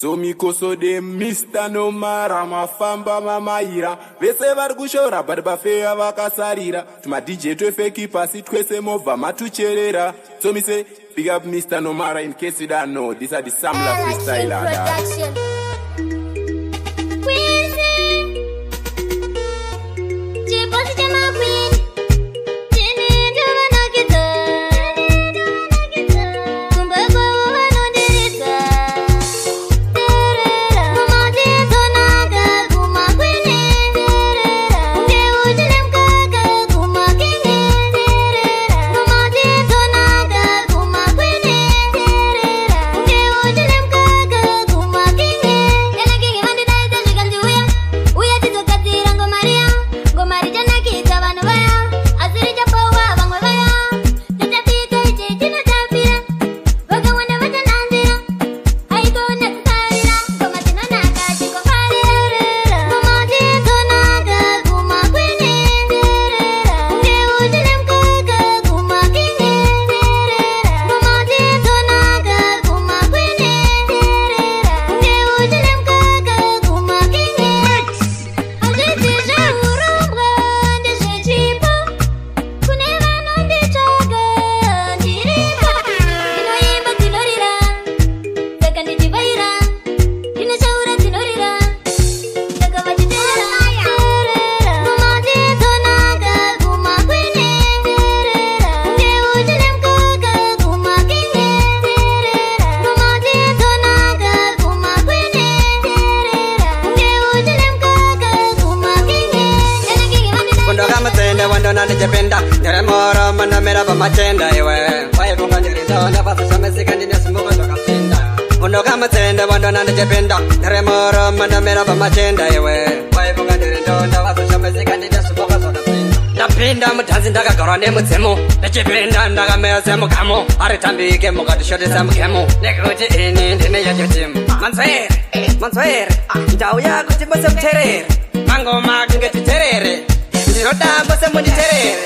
Tomikosode Mr. Nomara mafamba mamaira vese vari kushora but bafeya vakasarira tumaDJ twefake pasi twese movha matucherera. So me say big up Mr. Nomara. In case you don't know, this are the Samla freestyler. Production. Ndichipinda ndiri moro munomira pamachenda iwe waifunga ndiri ndonda pasishamesika ndine simbuko zvakapinda mundoka mutsende wandona ndichipinda ndiri moro munomira pamachenda iwe waifunga ndiri ndonda pasishamesika ndine simbuko zvakapinda. Ndapinda mudhanzi ndakagarwa nemudzimu ndichipinda ndakamira semugamu haritambike mukatishotesa mugemu nekuti ini ndine yacho timu manzwere manzwere ndauya kuti mose muterere mangoma kunge titerere ndinoda mose munditerere.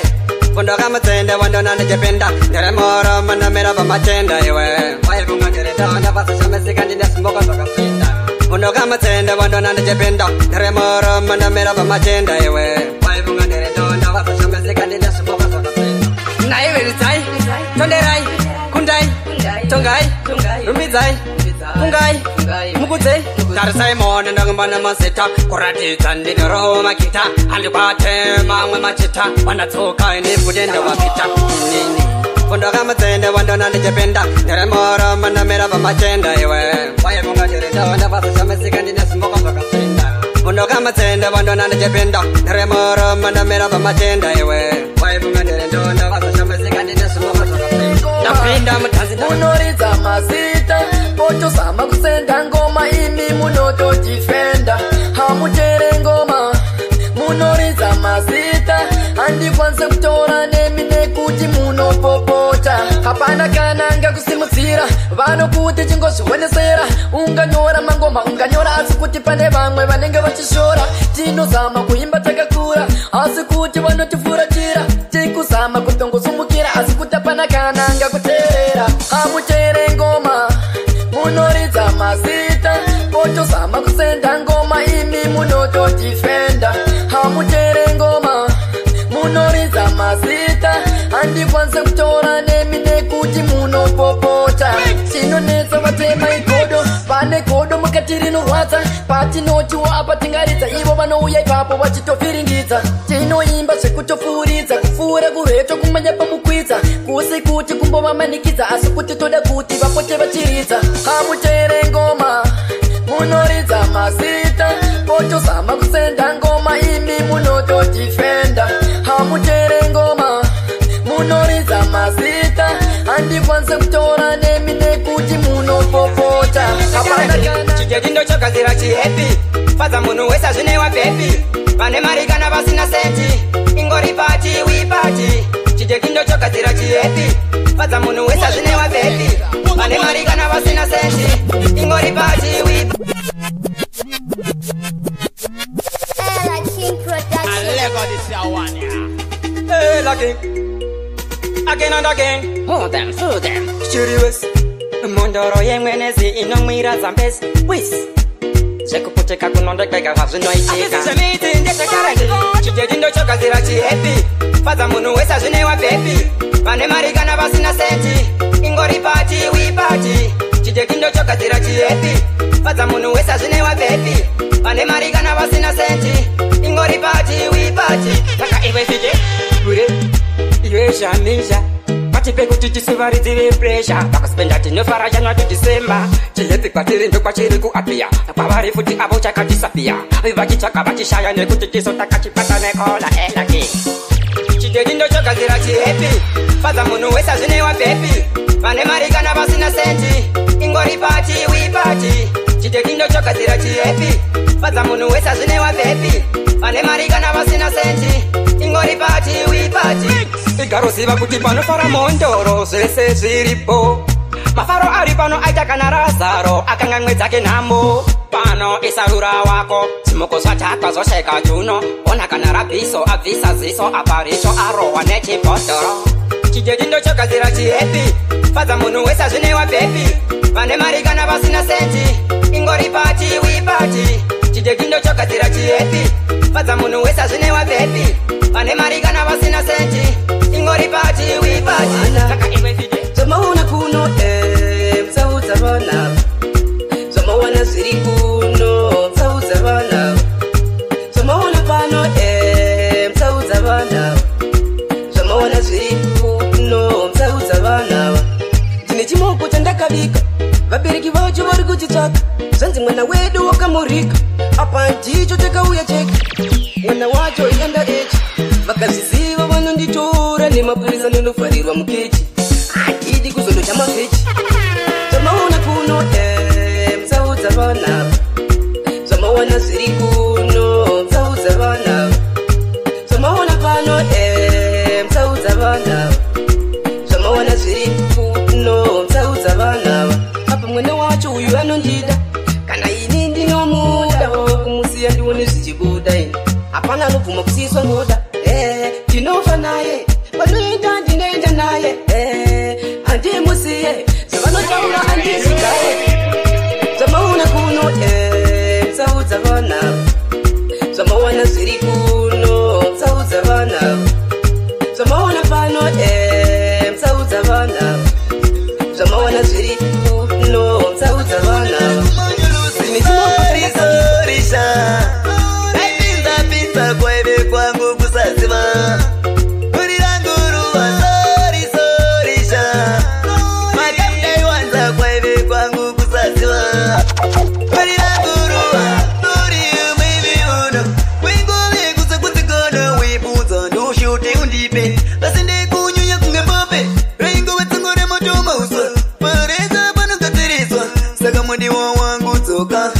Kundoka mutsende wandona ndichipinda ndiri moro munomira pamachenda iwe waifunga ndiri ndonda pasishamesika ndine simbuko zvakapinda kundoka mutsende wandona ndichipinda ndiri moro munomira pamachenda iwe waifunga ndiri ndonda pasishamesika ndine simbuko zvakapinda. Naiwe ridzai tonderai kundai tongai rumbidzai fungai mukudzei tarisai mone ndangamba nemazita kuratidza ndinorowo magita handikwate mamwe machita vanatsoka inibute ndovapita inini kundoka mutsende wandona ndichipinda ndiri moro munomira pamachenda iwe waifunga ndiri ndonda pasishamisika ndine simbuko zvakapinda kundoka mutsende wandona ndichipinda ndiri moro munomira pamachenda iwe waifunga ndiri ndonda pasishamisika ndine simbuko zvakapinda. Ndapinda mudhanzi munoridza mazita potozama kusenda ngoma imi munototifenda hamutere ngoma munoridza mazita handikwanise kutora nemi nekuti munopopota hapana kana ngakusimudzira vanokuti chingozvionesera unganyora mangoma unganyora asi kuti pane vamwe vanenge vachishora tinozama kuimba takakura asi kuti vanotifuratira tikuzama kutongosumukira asi kuti hapana kana ngakuteerera hamutere ngoma munoridza mazita potozama kusenda ngoma imi munototifenda hamutere ngoma munoridza mazita handikwanise kutora nemi nekuti munopopota tinonetsa vatema igodo vane godo mukati rinorwadza patinotiwo apa tingaridza ivo vanouya ipapo vachitofiringidza tinoimba zvekutopfuuridza kupfuura kureto kumanya pamukwidza kusi kuti kumbovamanikidza asi kuti toda kuti vapote vachiridza hamutere ngoma munoridza mazita potozama kusenda ngoma imi munototifenda hamutere ngoma munoridza mazita handikwanise kutora nemi nekuti munopopota Chichechindo chogadzira chihappy fadza munhu wese azvinewa bhepi vane mari kana vasina senti ingori party we party chichechindo chogadzira chihappy fadza munhu wese azvinewa bhepi vane mari kana vasina senti ingori party we Ella King Production. Hey, lucky. Again and again. Hold them, hold them. Studios. Money. Mhondoro yemwenezi inomwira Zambezi wis zvekuputeka kunondegwega zvazvinoitika. Zvemiti ndezvekarandi chijedi ndochogadzira chihepi fadza munhu wese azvinewa bhepi vane mari kana vasina senti ingori party we party chijedi ndochogadzira chihepi fadza munhu wese azvinewa bhepi vane mari kana vasina senti ingori party we party. Saka iwe fije kure iwe shamisha patipe kuti tisuvaridzi vepresha vakaspenda tinofara January to December chihepi kwatiri ndokwachiri kuapia kwavari futi avo chakatisapia vachitsvaka vachishaya nekuti tiso takachipata nekola elaki chidedi ndochogadzira chihepi fadza munhu wese azvinewa bhepi vane mari kana vasina senti ingori party we party chidedi ndochogadzira chihepi fadza munhu wese azvinewa bhepi vane mari kana vasina senti ingori party we party. Igaroziva kuti panofara mhondoro zvese zviripo mafaro ari pano aita kana Razaro akangamwe dzake nhamo pano isarura wako zvimoko zvatakwa zvosheka juno ona kana rabhiso abvisa ziso apa richo arohwa nechibhodhoro chijedi ndochogadzira chihepi fadza munhu wese azvinewa bhepi vane mari kana vasina senti ingori party we party chijedi ndochogadzira chihepi fadza munhu wese azvinewa bhepi vane mari kana vasina senti ingori party we party. Saka iwe fije Zvamaona kuno musaudza vana zvamaona zviri kuno musaudza vana zvamaona pano musaudza vana zvamaona zviri kuno musaudza vana. Ndine chimoko chandakabika vabereki vacho vari kuchitsvaka zvanzi mwana wedu wakamurika apa ndicho chakauya cheka mwana wacho ienda echi vakazviziva vanonditora nemapurisa ndonofarirwa mukechi handidi kuzondocha mafechi. Zvamaona kuno musaudza vana zvamaona zviri kuno musaudza vana zvamaona pano musaudza vana zvamaona zviri kuno musaudza vana. Apa mwana wacho uyu anondida kana ini ndinomuda kumusiya ndione zvichibuda ini hapana anobvuma kusiyiswa ngoda ndinofa naye panoenda ndinoenda naye handimusiye zvavanotaura handizvigaye. Zvamaona kuno musaudza vana zvamaona zviri kuno musaudza vana zvamaona pano musaudza vana zvamaona zviri kuno musaudza vana. Pinza kwaive kwangu kusaziva uri rangu ruva sori sorisha makamdaiwanza kwaive kwangu kusaziva uri rangu ruva uri mwivi uno wingove kusakudzikana wibvunza ndoshote undipe asi ndekunyunya kunge pope raingove tsango remoto mauswa pareza panogadziriswa saka mudiwa wangu dzoka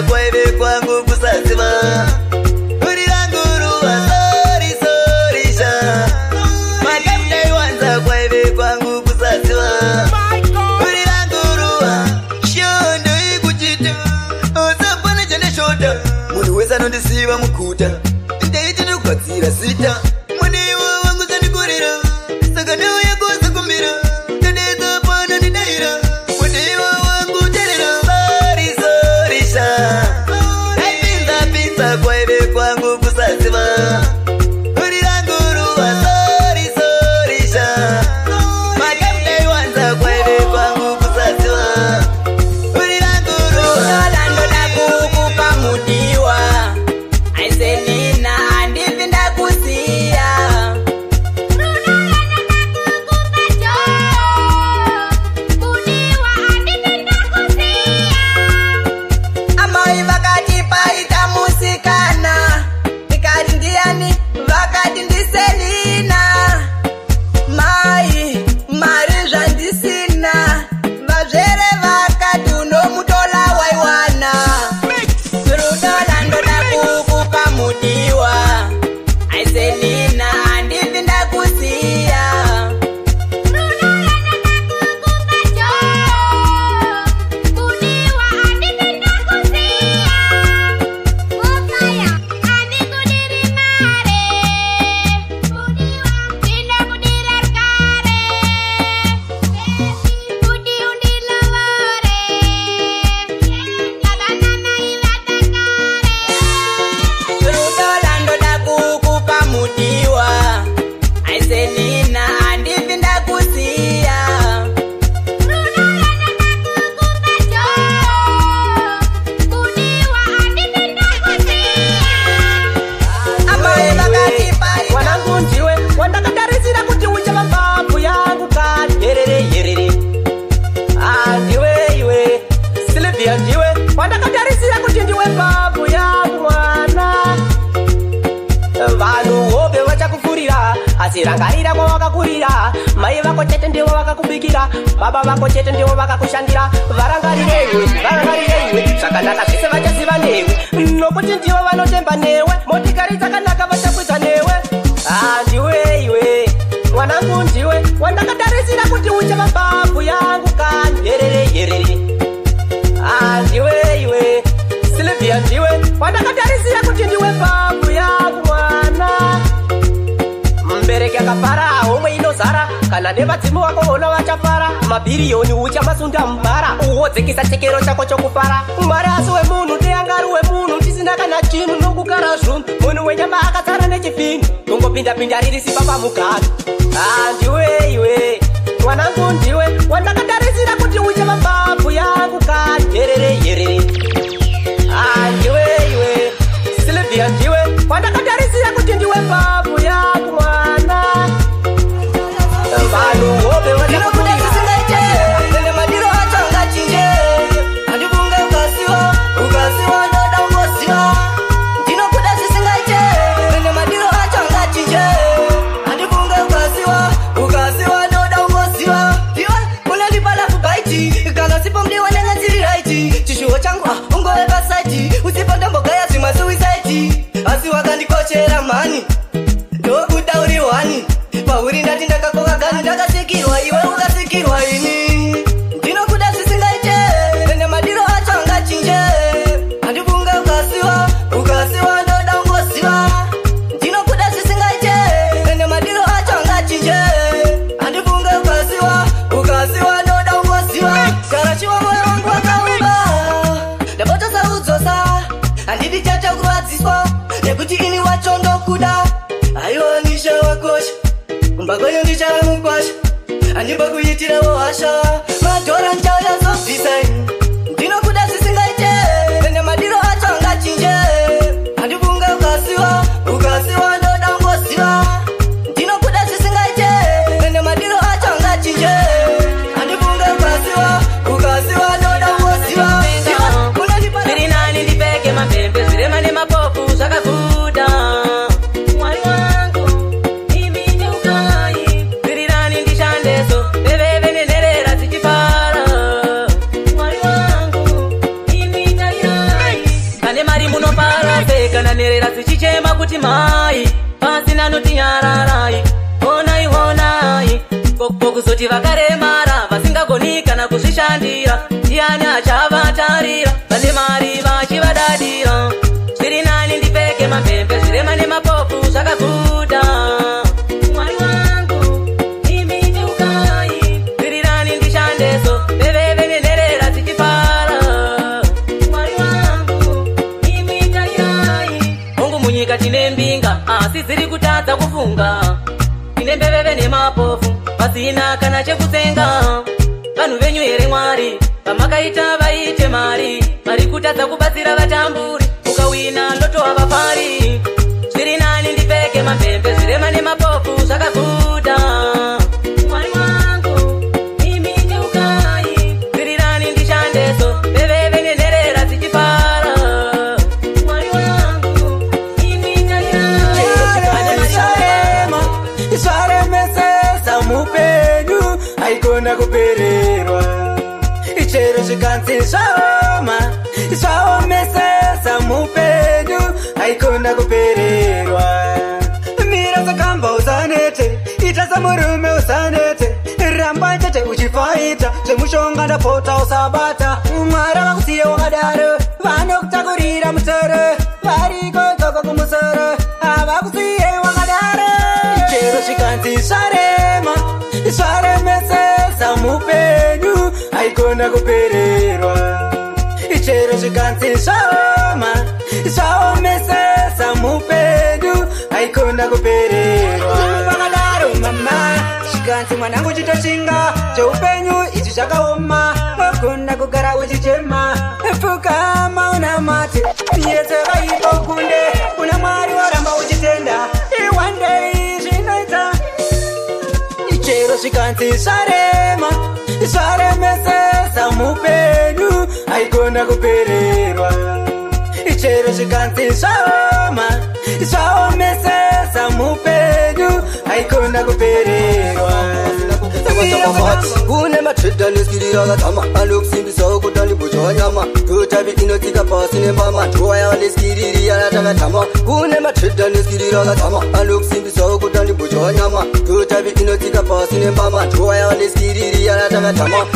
kwaive kwangu kusaziva uri rangu ruva sori sorisha makamdaiwanza kwaive kwangu kusaziva uri rangu ruva shondo ikuchita osapana chandashota munhu wese anondisiva mukuta ndaiti ndikugadzira zita mudiwa wangu zandikorera saka ndauya kuzokumbira ndadedza pano ndidaira mudiwa wangu terera sori sorisha pinza kwaive kwangu kusaziva uri rangu ruva sori sorisha makamdaiwanza kwaive kwangu kusaziva uri rangu ruva ndoda kukupa mudiwa aiseni Kwawakakurira mai vako chete ndivo vakakubikira, baba vako chete ndivo vakakushandira. Varangarireiwe, varangarireiwe, zvakanaka zvese vachaziva newe, nokuti ndivo vanotemba newe. Motikari dzakanaka vachakwidza newe. Handiwe iwe mwanangu, ndiwe wandakatarisira kuti uchava mbabvu yangu kani. Yerere yerere, handiwe iwe Silvia, ndiwe wandakatarisira kuti ndiwe mbabvu yangu mwana. Mubereki akafara, homwe inozara, kana nevadzimu vako vona vachafara. Mabhiriyoni uchamasunda mubhara, uwodzikisa chekero chako chokufara. Mwari asi wemunhu ndeyangari wemunhu, tisina kana chinhu nokukara zvunhu. Munhu wenyama akatsara nechipinhu, kungopinda-pinda riri simba pamugano. Handiwe iwe mwanangu, ndiwe wandakatarisira kuti uchava mbabvu yangu kani. Yerere yerere, handiwe iwe Silvia, ndiwe wandakatarisira kuti ndiwe mbabvu yangu mwana. Vanhu hope Ndinokuda zvisingaite, ende madiro acho angachinje. Handifunge ukasiwa, ukasiwa ndoda ungosiwa. Ndinokuda zvisingaite, ende madiro acho angachinje. Handifunge ukasiwa, ukasiwa ndoda ungosiwa. Iwe unondipa love bite, kana usipo mdiwa nenge ndiri right. Chishuwo changu ungove pasaiti, usipo ndombogaya zvimwe suicide. Asi wakandikochera mhani, ndokuda uri hwani. Pauri ndati ndakakoka gani, ndakasikirwa iwe ukasikirwa ini. Ndinokuda zvisingaite, ende madiro acho angachinje. Handifunge ukasiwa, ukasiwa ndoda ungosiwa. Ndinokuda zvisingaite, ende madiro acho angachinje. Handifunge ukasiwa, ukasiwa ndoda ungosiwa. Karachiwa moyo wangu wakaumba, ndapota saudzosa. Handidi chacha kurwadziswa, nekuti ini wacho ndokuda. Aiwa ndishawakosha, kumba kwenyu ndichava mukwasha, handipo kuitirawo hasha. Madhora ndichauya zobvisa. Ndinokuda zvisingaite, ende madiro acho angachinje. Handifunge ukasiwa, ukasiwa ndoda ungosiwa. Ndinokuda zvisingaite, ende madiro acho angachinje. Handifunge ukasiwa, ukasiwa ndoda ungosiwa. Unondipa Zviri nani ndipfeke mapembe, zvirema nemapofu zvakaguta. Mwari wangu, imi cheukai. Zviri nani ndishandeso, veveve nenherera dzichifara. Mwari wangu, imi tarirai. Pane mari munofara sei kana nherera dzichichema kuti mai, pasina notinyararai. Honai honai, kuzoti vakaremara vasingagoni kana kuzvishandira, ndiani achavatarira? Vane mari vachivadadira. Zviri nani ndipfeke mapembe, zvirema nemapofu zvakaguta. Mwari wangu, imi cheukai. Zviri nani ndishandeso, veveve nenherera dzichifara. Mwari wangu, imi tarirai. Hongu munyika tine mbinga, asi dziri kutadza kufunga. Tine mbeveve nemapofu vasina kana chekutsenga. Vanhu venyu here Mwari, vamakaita vaite mari, vari kutadza kubatsira vatamburi. Ukawina lotto havafari. Zviri nani ndipfeke mapembe, zvirema nemapofu zvakaguta. Mwari wangu, imi cheukai. Zviri nani ndishandeso, veveve nenherera dzichifara. Mwari wangu, imi tarirai. Zvarema, zvaremesesa mupenyu, haikona kupererwa. Chero zvikanzi zvaoma, zvaomesesa mupenyu, haikona kupererwa. Mira dzakamba usanete, ita semurume usanete, ramba chete uchifaita zvemushonga ndapota usabata. Mwari vakusiye wakadaro, vanokutakurira mutoro, variko ikoko kumusoro, havakusiye wakadaro. Chero zvikanzi zvarema, zvaremesesa mupenyu, haikona kupererwa. Chero zvikanzi zvaoma, zvaomesesa mupenyu, haikona kupererwa. Vakadaro mama, zvikanzi mwanangu chitoshinga, cheupenyu ichi zvakaoma, wagona kugara uchichema. Pfugama unamate, yese vaipa ukunde, kuna Mwari waramba uchitenda, one day zvinoita. Chero zvikanzi zvarema, zvaremesesa mupenyu, haikona kupererwa. Chero zvikanzi zvaoma, Zvaomesesa mupenyu, haikona kupererwa. Kune matreda neskiri rakadzama, anokusimbisawo kuti andibudya nyama. Totavi inotsika pasi nembama, toya neskiri riya ratakatama. Kune matreda neskiri rakadzama, anokusimbisawo kuti andibudya nyama. Totavi inotsika pasi nembama, toya neskiri riya ratakatama.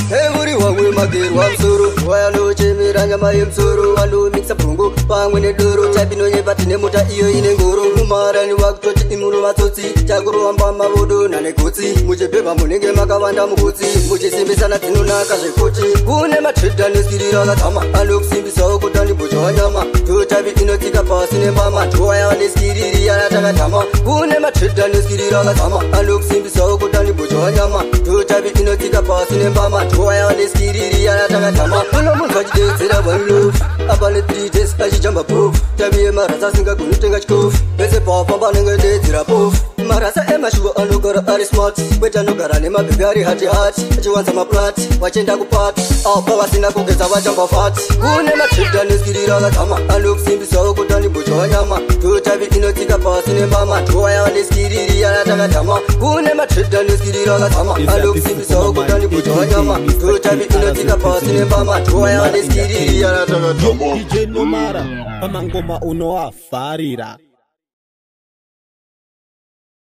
Uri wamwe magerwa musoro, toya nochemera nyama yemusoro. Vanomikisa bhongo pamwe nedoro, tapi inonyepa tine mota iyo ine ngoro. Mumarani wakutoti imuro vatsotsi, chakurova mbama vodonha negotsi. Muchibhebha munenge makavanda mugotsi, muchisimbisana dzinonaka zvekuti. Kune matreda neskiri rakadzama, anokusimbisawo kuti andibudya nyama. Totavi inotsika pasi nembama, toya neskiri riya ratakatama. Kune matreda neskiri rakadzama, anokusimbisawo kuti andibudya nyama. Totavi inotsika pasi nembama, toya neskiri riya ratakatama. Unomunzwa achidedzera one love, apa ne 3 days achijamba pofu. Tavi yemarasa asingagoni kutenga chikofu, pese pafamba anenge dedzera pofu. Marasa emashuwa anogara ari smart, kwete anogara nemabhebhi ari hati hati, achiwanza maplati vachienda kupati, apa vasina kugeza vachamba fati. Kune matreda neskiri rakadzama, anokusimbisawo kuti andibudya nyama. Totavi inotsika pasi nembama, toya neskiri riya ratakatama. Kune matreda neskiri rakadzama, anokusimbisawo kuti andibudya nyama. Totavi inotsika pasi nembama, toya neskiri riya ratakatama. DJ Nomara pamangoma unoafarira.